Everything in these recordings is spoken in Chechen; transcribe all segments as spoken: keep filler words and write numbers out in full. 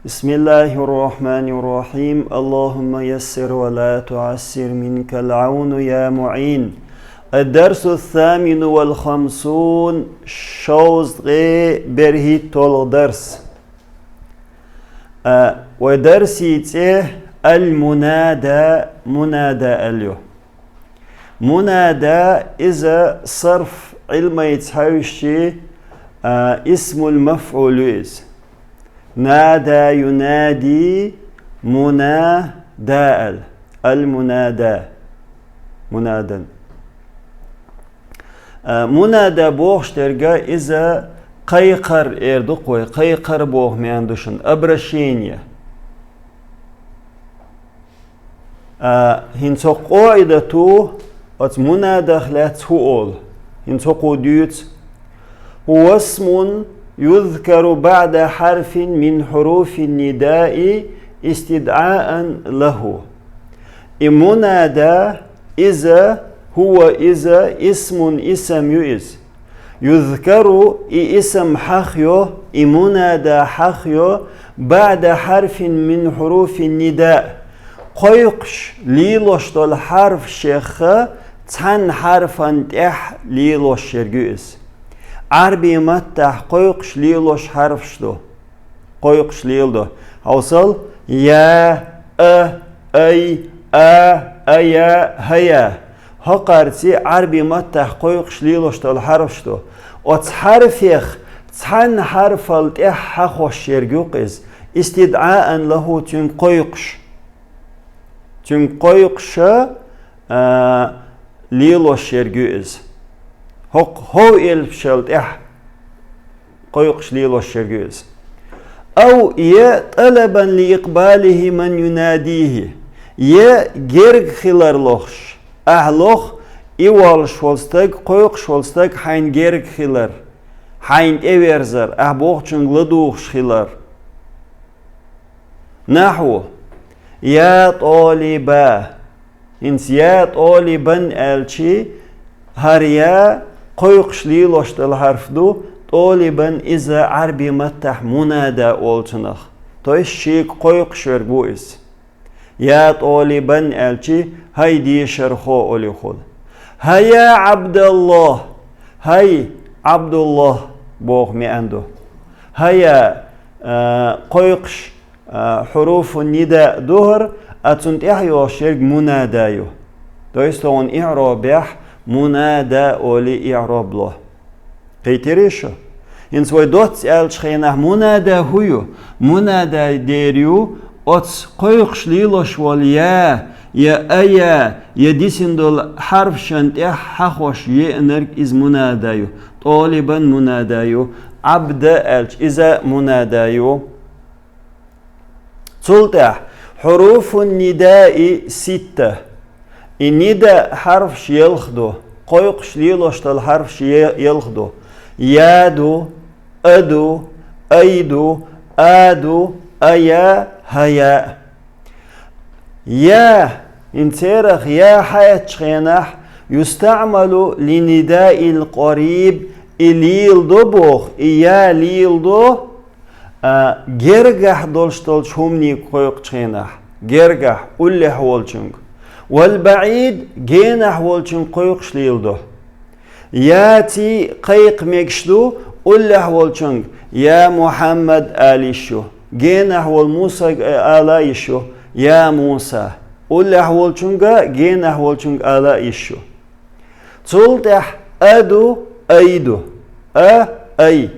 بسم الله الرحمن الرحيم. اللهم يسر ولا تعسر، منك العون يا معين. الدرس الثامن والخمسون. Шовзткъе берхӀитталгӀа дарс. А, ва дарси цӀе аль-мунада, мунада алю. Мунада иза сарф гӀилмайца хьаьвсчи, а, исмул мафӀул ю иза. Нада юнади мунада ал. Аль-мунада. Мунадан. А, мунада бохуш дерга иза кхайкхар эр ду-кх вай, кхайкхар боху маьӀна ду шуна, обращение. А, хӀинца хӀокху къаӀидату оцу мунадах лаьцна хӀу олу? ХӀинца хӀокхо дуьйцу. هو اسم يذكر بعد حرف من حروف النداء استدعاء له. И мунада, иза, хӀува иза, исмун исам ю иза. Юзкару, и исам хьахайо, и мунада хьахайо, баъда хьарфин мин хьуруфин нида, кхойкхуш лелош долу хьарфашех цхьана хьарфан тӀехь лелош ерг ю иза. Ӏарбийн маттахь кхойкхуш лелош хьарфаш ду. Кхойкхуш леладо. Хьовсал, я, а, ай, а, ая, хая. ХӀокхарций Ӏарбийн маттахь кхойкхуш лелош долу хьарфаш ду. Оцу хьарфех цхьана хьарфал тӀехь хьахош ерг ю-кх иза. ИстидӀаан лахӀу, цуьнга кхойкхуш. Цуьнга кхойкхуша, а, лелош ерг ю иза. ХӀокху хӀов элпашал тӀехь кхойкхуш лелош ерг ю иза. Ав е тӀалабан ли икъбалихи ман юнадихи, е герга хилар лохуш, ахь лоху, и волуш волу стаг, кхойкхуш волу стаг хьайна герга хилар, хьайна тӀеверзар, ахь бохучуьнга ладугӀуш хилар. Нахьу, я тӀолиба. ХӀинца я тӀолибан аьлчи, хӀара я кхойкхуш лелош долу хьарф ду, тӀолибан иза Ӏарбийн маттахь мунада олу цунах. То есть шега кхойкхуш верг ву иза. Я тӀолибан аьлчи, хӀай дешархо олий хуьлу. ХӀая Ӏабдаллахь, хӀай Ӏабдуллахь боху маьӀна ду. ХӀая, а, кхойкхуш, а, хьуруфу нида ду хӀара, а цунна тӀехь йолуш ерг мунада ю. То есть хӀокхуьнан иӀробехь мунада олий иӀроб ло. Кхийтирий шу? ХӀинца вай доцца аьллачу хенахь мунада хӀу ю? Мунада дер ю, оцу кхойкхуш лелош волу я, я ая, я дисина долу хьарфашна тӀехь хьахош еанарг иза мунада ю. ТӀолибан мунада ю, Ӏабда аьлча иза мунада ю. Цул тӀаьхьа хьуруфун нидаи ситта. И нида хьарфаш елх ду, кхойкхуш лелош долу хьарфаш е-, елх ду. Я ду, а ду, ай ду, а ду, ая, хӀая. Я, хӀинца церах я хьаэцчу хенахь, юстаъмалу ли нидаил къариб, и леладо боху, и я леладо, а, гергахь долуш долчу хӀуманиг кхойкхучу хенахь, гергахь, уллехь волчуьнга. Вал баӀид, генахь волчуьнга кхойкхуш леладо. Яций кхайкха мегаш ду, уллехь волчуьнга, я Мухьаммад ала йиш ю, генахь волу Мусаг-, ала йиш ю, я Муса, уллехь волчуьнга, генахь волчуьнга ала йиш ю. Цул тӀаьхьа а ду, ай ду. А, ай.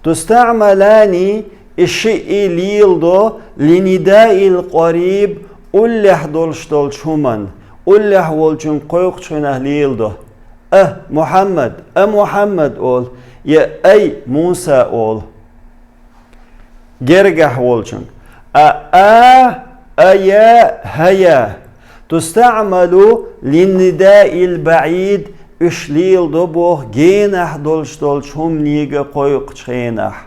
Тустаъмалани, и шиъ леладо, ли нидаил къариб, уллехь долуш долчу хӀуманна, уллехь волчуьнга кхойкхучу хенахь леладо. А, Мухьаммад, а, Мухьаммад олу, я ай, Муса олу. Гергахь волчуьнга. А, а, ая, хӀая. Тустаъмалу ли нидаил баӀид, уьш леладо боху генахь долуш долчу хӀуманиг кхойкхучу хенахь.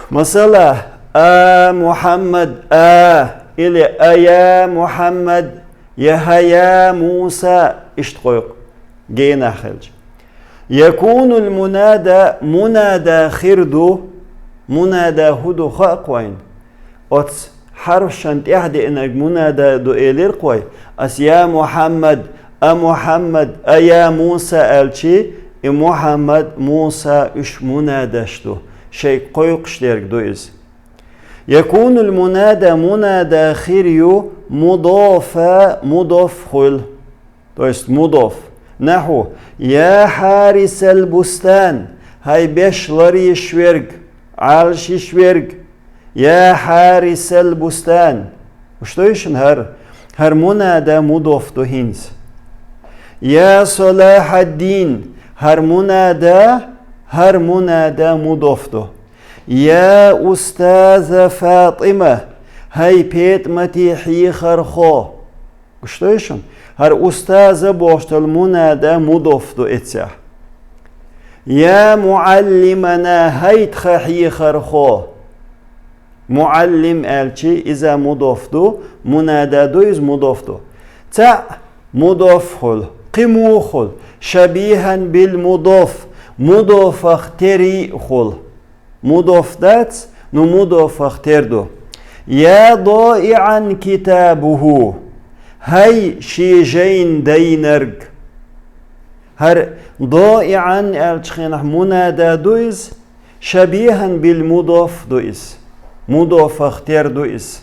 Масала, а, Мухьаммад, а, или ая, Мухьаммад, я хӀая, Муса, иштта кхойкху, генахь хилча. Якунул мунада, мунада хир ду, Мунада хӀу ду хаьа-кх вайна? Оцу хьарфашна тӀаьхьа деанарг мунада ду элира-кх вай. Ас я Мухьаммад, а Мухьаммад, а я Муса аьлчи, и Мухьаммад, Муса уьш мунадаш ду, шайга кхойкхуш дерг ду иза. Якунул мунада, мунада хир ю мудофа, мудоф хуьлу. То есть мудоф. Нахьу: «Я хьарисал бустан», хӀай беш ларъеш верг, Ӏалашйеш верг. «Я хьарисал бустан». Уьш ду шуна хӀара? ХӀара мунада мудоф ду хӀинца. «Я салахьаддин», хӀара мунада, хӀара мунада мудоф ду. «Я устаза Фатима», хӀай ПетӀмати хьехархо. Гуш ду шуна? ХӀара устаза бохуш долу мунада мудоф ду эццехь. «Я муаллимана», хӀай тхан хьехархо. Муаллим аьлчи иза мудоф ду, мунада ду иза, мудоф ду. Цхьаъ мудоф хуьлу, кхин муха хуьлу? «Шабихьан бил мудоф», мудофах терий а хуьлу. Мудоф дац, ну мудофах тера ду. «Я доиан китабуху», хӀай шен жайна дайнарг. ХӀара доиан аьллачу хенахь мунада ду иза, шабихьан бил мудоф ду иза. Мудофах тера ду иза.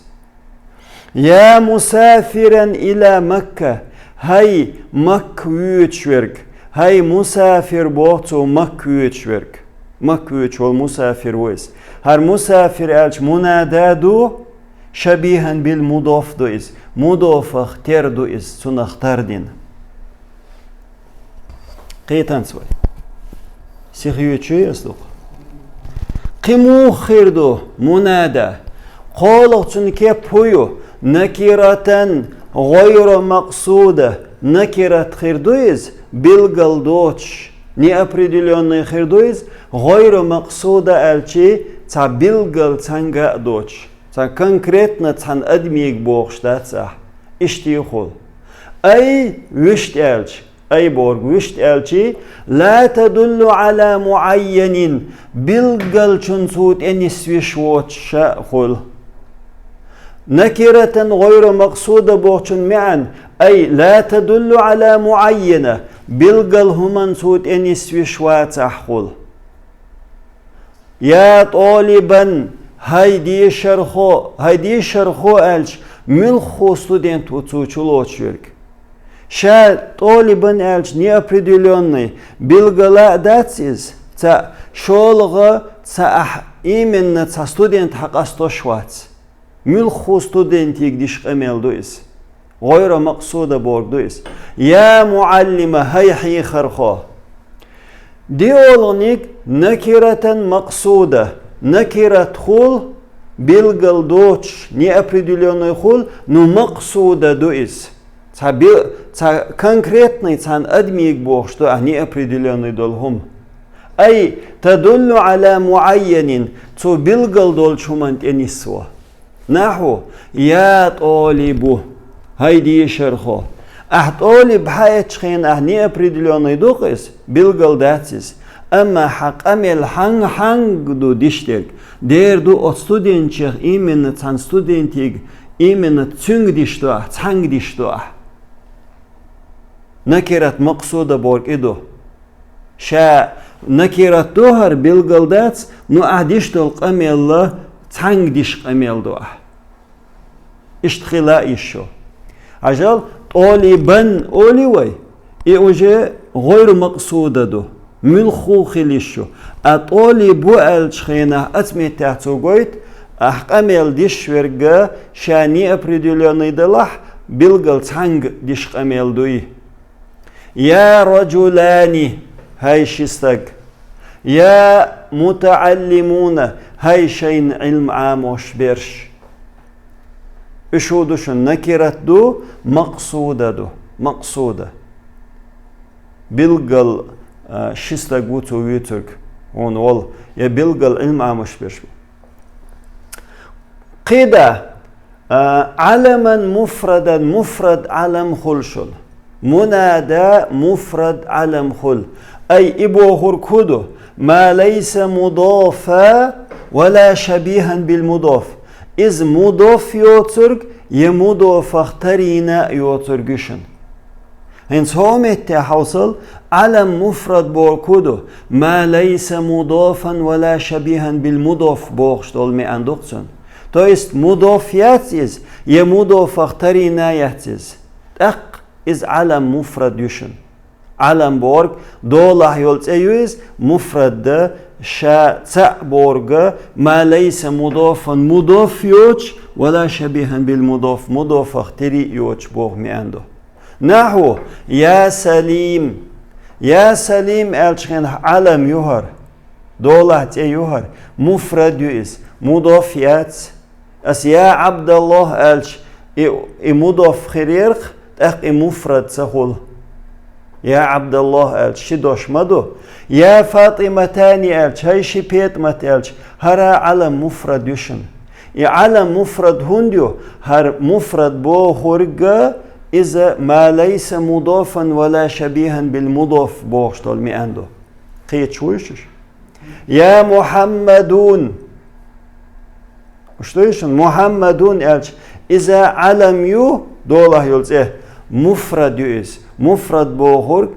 «Я мусафиран ила Макка», хӀай Макка вуьйцуш верг, хӀай мусафир боху цо Макка вуьйцуш верг. Макка вуьйцуш волу мусафир ву иза. ХӀара мусафир аьлча мунада ду, шабихьан бил мудоф ду иза. Мудофах тера ду иза, цунах тардина. Кхетанца вай. Сиха юьйцуш ю ас дукха? Кхин муха хир ду мунада? КхоалгӀа цуьнан кеп хӀу ю? Накиратан гӀайра макъсуда. Накират хир ду иза, билггал доцуш, неопределённый хир ду иза, гӀайра макъсуда аьлчи, цхьа билггал цхьаьнга а доцуш. Цхьа конкретно цхьана адамига бохуш дац ахь. Иштта ю хуьлу. Ай, вуьшта аьлча, ай бохург вуьшта аьлчи, ла тадуллу ала муайянин, билггалчун цо тӀе нисвеш воцуш а хуьлу. Накиратан гӀайра макъсуда бохучун маьӀна, ай ла тадуллу ала муайяна, билггал хӀуманна цо тӀе нисвеш вацахь хуьлу. Я тӀолибан, хӀай дешархо, хӀай дешархо аьлча, муьлххо студент ву цо чулоцуш верг? Ша тӀолибан аьлча неопределённый, билггала а дац иза, цхьа шолгӀа, цхьа ахь именно цхьа студент хьакъастош вац. Муьлххо студентига деш къамел ду иза. ГӀайра макъсуда бохург ду иза. Я муаллима, хӀай хьехархо. ДиолгӀаниг накиратан макъсуда. Накират хуьлу, билггал доцуш, неопределённый хуьлу, ну макъсуда ду иза. Цхьа бе-, цхьа конкретный цхьана адамига бохуш ду ахь неопределённый долу хӀума. Ай тадуллу ала муайянин, цо билггал долчу хӀуманна тӀе нисво. Нахьу: я тӀолибу, хӀай дешархо. Ахь тӀолиб хьаэцчу хенахь неопределённый ду-кх иза, билггал дац иза. Амма хьан къамел хьан-, хьанга ду диш дерг? Дера ду оцу студентех именно цхьана студентига, именно цуьнга диш ду ахь, цхьаьнга диш ду ахь. Накират макъсуда бохург и ду. Ша накират ду хӀара, билггал дац, ну ахь диш долу къамел цхьаьнга диш къамел ду ахь. Иштта хила а йиш ю. Хьажал, тӀолибан олий вай, и уже гӀайру макъсуда ду. Муьлхха хила йиш ю. А тӀолибу аьллачу хенахь оцу меттехь цо гойту, ахь къамел диш верг ша неопределённый далахь, билггал цхьаьнга диш къамел дуй. Я раджулани, хӀай ши стаг. Я мутааллимуна, хӀай шайна Ӏилма Ӏамош берш. Уьш хӀун ду шуна? Накират ду, макъсуда ду. Макъсуда. Билггал, а, ши стаг ву цо вуьйцург, хьуна волу, я билггал Ӏилма Ӏамош берш. Кхин да, а, Ӏаламан муфрадан, муфрад Ӏалам хуьлу шуна. Мунада муфрад Ӏалам хуьлу. Ай, и бохург хӀун ду? Ма лайса мудофа ولا شبيها بالمضاف. Из мудоф йоцург, е мудофах тарийна йоцург ю шун. ХӀинца хӀо метте хьовсал, Ӏалам муфрад боху ду, ما ليس مضافا ولا شبيها بالمضاف бохуш долу маьӀна ду-кх цуьнан. То есть мудоф яц иза, е мудофах тарийна яц иза. ТӀаккха иза Ӏалам муфрад ю шун. Ӏалам бохург долахь йолу цӀе ю иза, муфрад дан ша цхьаъ бохург, ما ليس مضافا мудоф йоцуш, ولا شبيها بالمضاف мудофах тери йоцуш боху маьӀна ду. نحو يا سليم. Я Салим аьллачу хенахь Ӏалам ю хӀара. Долахь цӀе ю хӀара, муфрад ю иза, мудоф яц. Ас я Ӏабдаллахь аьлча, и, и мудоф хир яра-кх, тӀаккха и муфрад ца хуьлу. Я Ӏабдаллахь аьлча, ши дош ма ду. Я Фатиматани аьлча, хӀай ши ПетӀамат аьлча, хӀара Ӏалам муфрад ю шуна. И Ӏалам муфрад хӀунда ю, хӀара муфрад бохург иза ما ليس مضافا ولا شبيها بالمضاف бохуш долу маьӀна ду. Кхеташ вуй шуьш? Я Мухьаммадун. Уьш дуй шуна? Мухьаммадун аьлча, иза Ӏалам ю, долахь йолу цӀе, муфрад ю иза. Муфрад бохург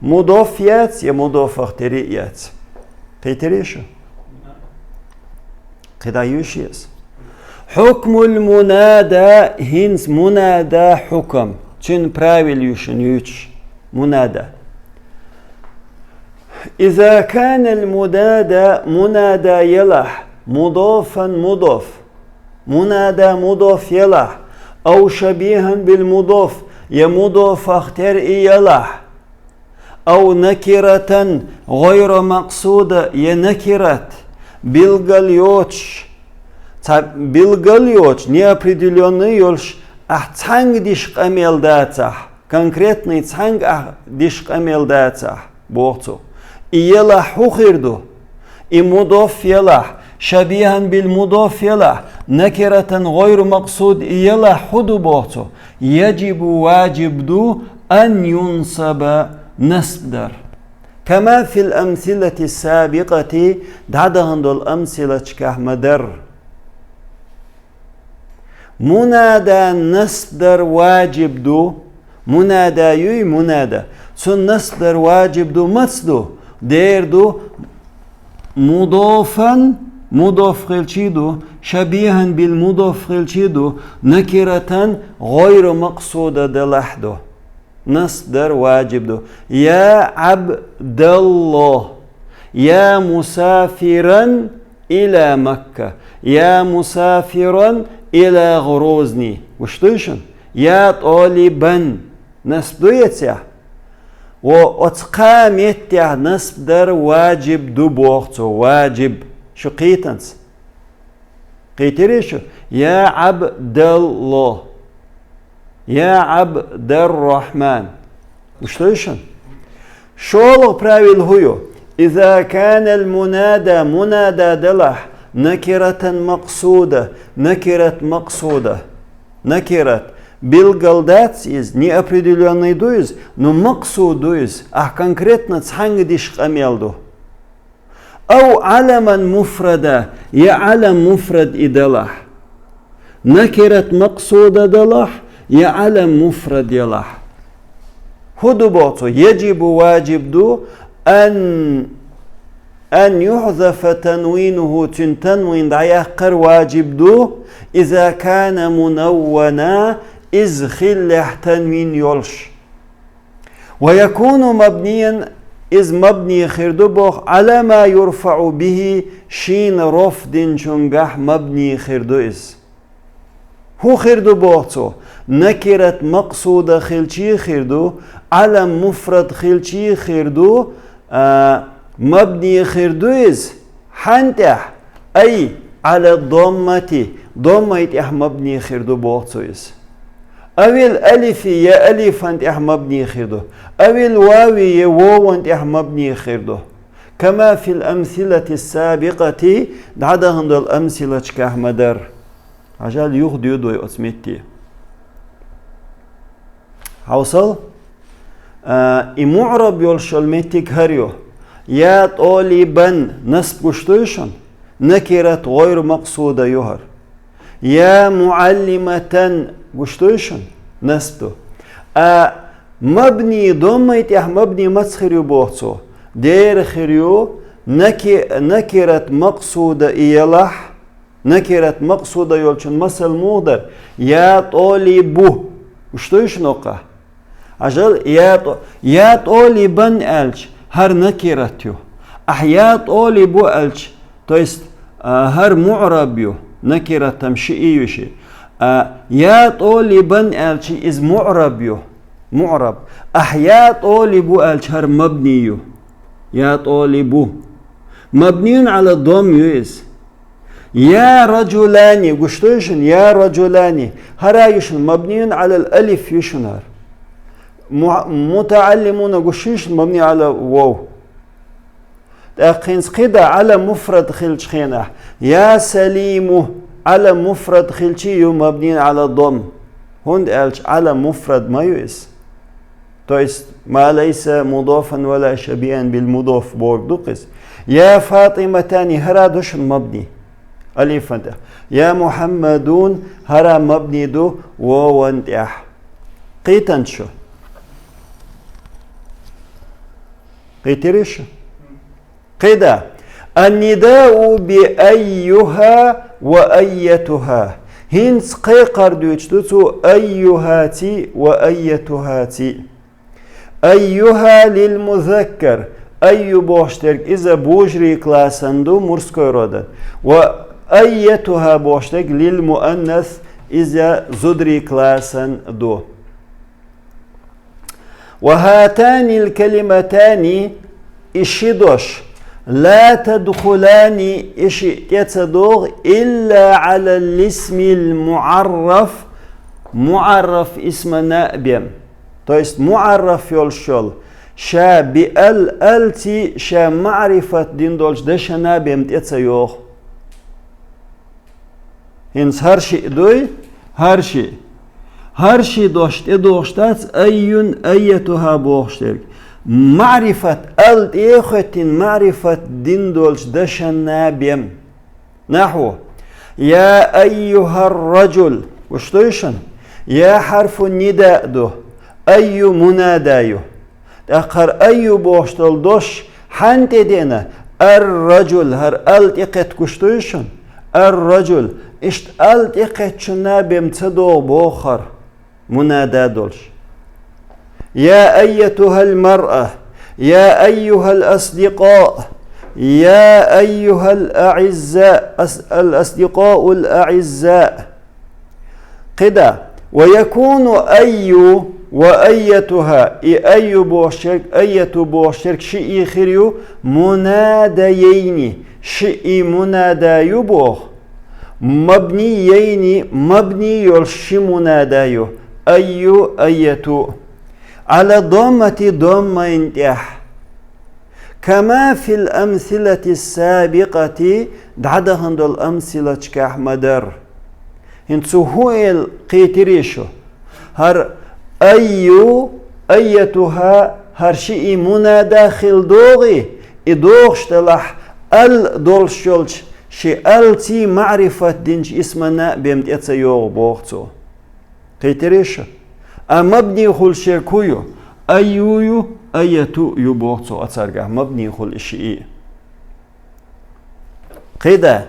мудоф яц, я мудофах тери яц. Кхийтирий шу? КхидӀа юьйш еза. حكم المنادى, хӀинца мунада хьукам. Цуьнан правил ю шуна юьйцуш. Мунада. إذا كان المنادى, мунада елахь, مضافا, мудоф. Мунада мудоф елахь, أو شبيها بالمضاف, я мудофах тера и елахь, أو نكرة غير مقصودة, я накират, билгал йоцуш, цхьа билгал йоцуш, неопределённый йолуш, ахь цхьаьнга деш къамел дацахь, конкретный цхьаьнга ахь деш къамел дацахь, боху цо. И елахь хӀун хир ду? И мудоф елахь, شبيها بالمضاف елахь, نكرة غير مقصودة и елахь хӀун ду, боху цо? يجب, важиб ду, أن ينصب, насб дар. كما في الأمثلة السابقة, дӀадахана долу амсилачкахь ма-дарра. Мунада насб дар важиб ду. Мунада юй, мунада. Цунна насб дар важиб ду, маца ду? Дера ду, مضافا, мудоф хилчий ду, شبيها بالمضاف хилчий ду, نكرة غير مقصودة делахь ду. Насб дар важиб ду. يا عبد الله. يا مسافرا إلى مكة. يا مسافرا إلى غروزني. Уьш дуй шуна? يا طالبا. Насб ду яцехь? Во оцу кхаа меттехь насб дар важиб ду, боху цо, важиб. Шу кхийтанца. Кхийтирий шу? يا عبد الله. يا عبد الرحمن. Уьш дуй шуна? ШолгӀа правил хӀун ю? إذا كان المنادى, мунада делахь, نكرة مقصودة, накират макъсуда. Накират. Билгал дац иза, неопределённый ду иза, но макъсуд ду иза. Ахь конкретно цхьаьнга деш къамел ду. أو علما مفردا, я Ӏалам муфрад и делахь. Накират макъсуда делахь, я Ӏалам муфрад елахь. ХӀун ду боху цо? يجب, важиб ду, أن, أن يحذف تنوينه, цуьнан танвин дӀаяккхар важиб ду, إذا كان منونا, иза хиллехь танвин йолуш. ويكون مبنيا, иза мабни хир ду боху, على ما يرفع به, шийна роф динчуьнгахь мабни хир ду иза. ХӀун хир ду боху цо? Накират макъсуда хилчий хир ду, Ӏалам муфрад хилчий хир ду, а, мабни хир ду иза. Хьан тӀехь? أي على الضمة, доммай тӀехь мабни хир ду боху цо иза. أو الألف, я алифан тӀехь мабни хир ду. أو الواو, я вован тӀехь мабни хир ду. كما في الأمثلة السابقة, дӀадахана долу амсилачкахь ма-дарра. Хьажал, юха доьду вай оцу метте. Хьовсал, а, и муӀраб йолуш йолу меттиг хӀара ю. يا طالبا, насб гуш дуй шуна? Накират гӀайру макъсуда ю хӀара. Я муаллиматан, гуш дуй шуна? Насб ду. А мабни, доммай тӀехь мабни маца хир ю боху цо? Дера хир ю, наки-, накират макъсуда и елахь, накират макъсуда йолчун масал муха дара? Я тӀолибу. Гуш дуй шуна оккха? Хьажал, я тӀо-, я тӀолибан аьлча, хӀара накират ю. Ахь я тӀолибу аьлча, то есть, а, хӀара муӀраб ю, накират-м шиъ ю ши. А, я тӀолибан аьлча, иза муӀраб ю, муӀраб. Ахь я тӀолибу аьлча, хӀара мабни ю. Я тӀолибу. Мабниюн Ӏала дом ю иза. Я раджулани, гуш дуй шуна? Я раджулани. ХӀара ю шуна, мабниюн Ӏалал алиф ю шуна хӀара. Му-, мутааллимуна, гуш ю шуна, мабни Ӏала вов. ТӀаккха хӀинца кхидӀа Ӏала муфрад хилча хенахь. Я салиму, Ӏала муфрад хилча ю мабниюн Ӏала дом. ХӀунда аьлча Ӏала муфрад ма ю иза. То есть, ма лайса мудофан ва ла шабиан бил мудоф бохург ду-кх иза. Я фатӀиматани, хӀара ду шуна мабни. Алифан тӀехь. Я мухьаммадун, хӀара мабни ду вован тӀехь. Кхийтанчу. Кхийтирий шу? КхидӀа. Ан-нидау би айюха ва айятуха. ХӀинца кхайкхар дуьйцуш ду цо айюхаци ва айятухаци. Айюха лил музаккар. Айю бохуш дерг иза божарий классан ду, мужской родан. Ва айятуха бохуш дерг лил муаннас, иза зударий классан ду. Ва хатанил калиматани, и ши дош, ла тадхулани, и шиъ тӀе ца догӀу, илла Ӏалал исмил муӀарраф, муӀарраф исмана бен. То есть муӀарраф йолуш йолу, ша биал алций, ша маърифат дина долчу дашана бен тӀе ца йогӀу. ХӀинца хӀара шиъ дуй, хӀара шиъ. ХӀара шиъ дош тӀедогӀуш дац, айюн, айятуха бохуш дерг. Маърифат, ал тӀе а хӀоьттина, маърифат дина долчу дашана бен. Нахьу. Я айюхар раджул. Гуш дуй шуна? Я хьарфу нида ду. Айю мунада ю. ТӀаккха хӀара айю бохуш долу дош хьанна тӀедеана? Ар-раджул, хӀара ал тӀекхетта гуш дуй шуна? Ар-раджул, иштта ал тӀекхеттачунна бен ца догӀу боху хӀара, мунада долуш. Я айятухал маръа, я айюхал асдикъа, я айюхал аъизза, ас-, ал асдикъаул аъизза. КхидӀа. Ва якуну айю ва айятуха. И айю бохуш ерг, айяту бохуш ерг шиъ хир ю мунадайайни. Шиъ мунада ю боху. Мабнийайни, мабний йолуш ши мунада ю. Айю, айяту. Ӏала доммати доммайн тӀехь. Кама фил амсилати сабикъати, дӀадахана долу амсилачкахь ма-дарра. ХӀинца цу хӀун эл кхийтирий шу? ХӀара айю, айятуха, хӀара шиъ мунада хила догӀий, и догӀуш делахь, ал долуш йолчу ши алций маърифат динчу исмана бен тӀе ца йогӀу боху цо. Кхийтирий шу? А мабнийхула шерг хӀун ю? Айю ю, айяту ю боху цо, а царгахь мабнийхула и шиъ. КхидӀа.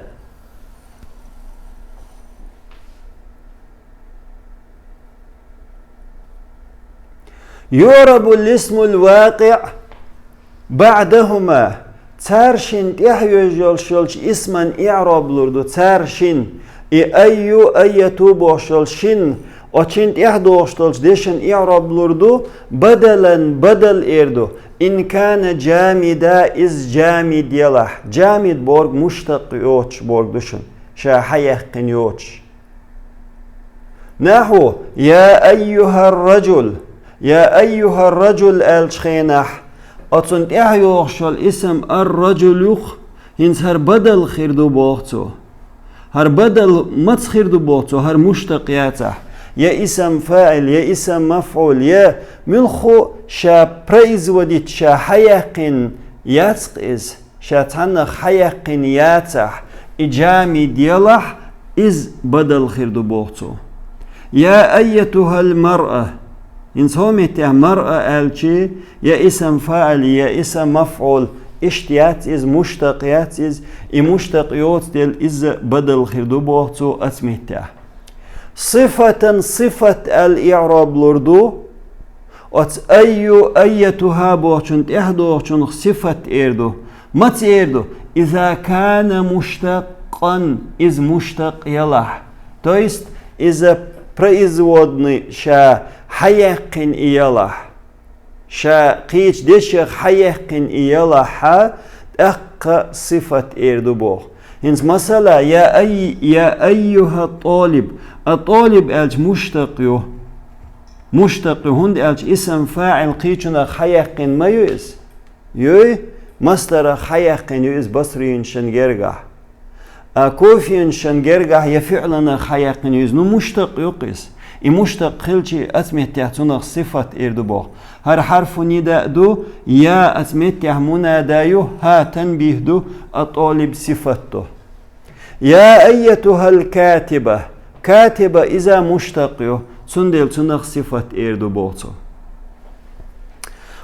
Юърабу лисмул вакъиъ баъдахума. Цара шин тӀехь йоьжна йолуш йолчу исман иъроб лур ду, цара шин. И айю, айяту бохуш йолу шин, оцу шин тӀехь догӀуш долчу дешан иъроб лур ду, бадалан, бадал эр ду. Ин кана джамида, иза джамид елахь. Джамид бохург муштакъ йоцуш бохург ду шуна, ша хьаяьккхина йоцуш. Нахьу, я айюхар раджул, я айюхар раджул аьллачу хенахь, оцунна тӀехь йогӀуш йолу исам ар-раджул ю-кх, хӀинца хӀара бадал хир ду боху цо. ХӀара бадал маца хир ду боху цо, хӀара муштакъ яцахь. Я исам фаъил, я исам мафъул, я муьлхха ша производить, ша хьаяьккхина яц-кх иза. Ша цхьаннах хьаяьккхина яцахь, и джамид ялахь, из бадал хир ду боху цо. Я айятухал маръа. ХӀинца хӀокху меттехь маръа аьлчи, я исам фаъил, я исам мафъул, иштта яц иза, муштакъ яц иза, и муштакъ йоцу дела иза бадал хир ду боху цо оцу меттехь. Сифатан сифат аьлла иъроб лур ду, оцу айю, айятуха бохучун тӀаьхьа догӀучунах сифат эр ду. Маца эр ду? Иза кана муштакъан, иза муштакъ ялахь. То есть, иза производный ша хьаяьккхина и ялахь. Ша кхечу дешех хьаяьккхина и ялахь, тӀаккха сифат эр ду боху. ХӀинца масала, я ай-, я айюха тӀолиб. А тӀолиб аьлча муштакъ ю. Муштакъ ю, хӀунда аьлча исам фаъил кхечунах хьаяьккхина ма ю иза. Юй, масдарах хьаяьккхина ю иза басрийначун гергахь. А куфийначун гергахь я фиъланах хьаяьккхина ю иза. Ну, муштакъ ю-кх иза. И муштакъ хилчи, оцу меттехь цунах сифат эр ду боху. ХӀара хьарфу нида ду, я оцу меттехь мунада ю, хӀа танбих ду, а тӀолиб сифат ду. Я айятухал катиба. Катиба иза муштакъ ю, цундела цунах сифат эр ду боху цо.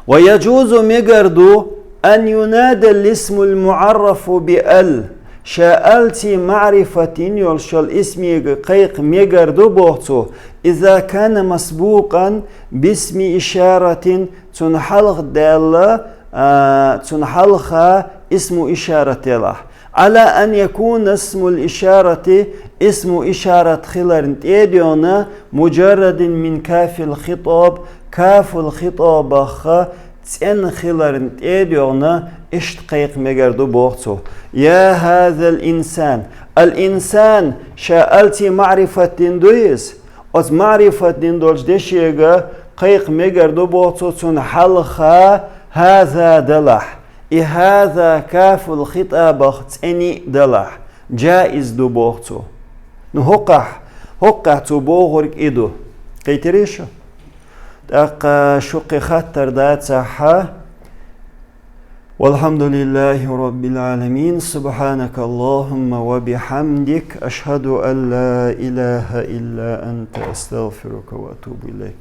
Ва яджузу, мегар ду, ан юнада лисмул муаррафу би ал. Ша алций маърифат йина йолуш йолу исмега кхайкха мегар ду боху цо, иза кана масбукъан бисми ишаратин, цунна хьалха даьлла, а, цунна хьалха исму ишарат ялахь. Ала ан якуна исмул ишарати, исму ишарат хиларна тӀе а доьгӀна, муджаррадин мин кафил хитоб, кафул хитобах цӀена хиларна тӀе а доьгӀна, иштта кхайкха мегар ду боху цо. Я хазал инсан. Ал инсан, ша алций маърифат дина ду иза. Оцу маърифат дина долчу дешега кхайкха мегар ду боху цо, цунна хьалха хаза далахь. И хаза кафул хитабах цӀена далахь, джаиз ду боху цо. Ну, хӀокхахь, хӀокхахь цо бохург и ду. Кхийтирий шу? ТӀаккха шу кхин хаттар дацахьа. Валхьамдулиллахи Раббил Ӏаламин. Субхьанака Аллахумма ва бихьамдик. Ашхаду ан ла илаха илла анта. Астагфирука ва атубу илайк.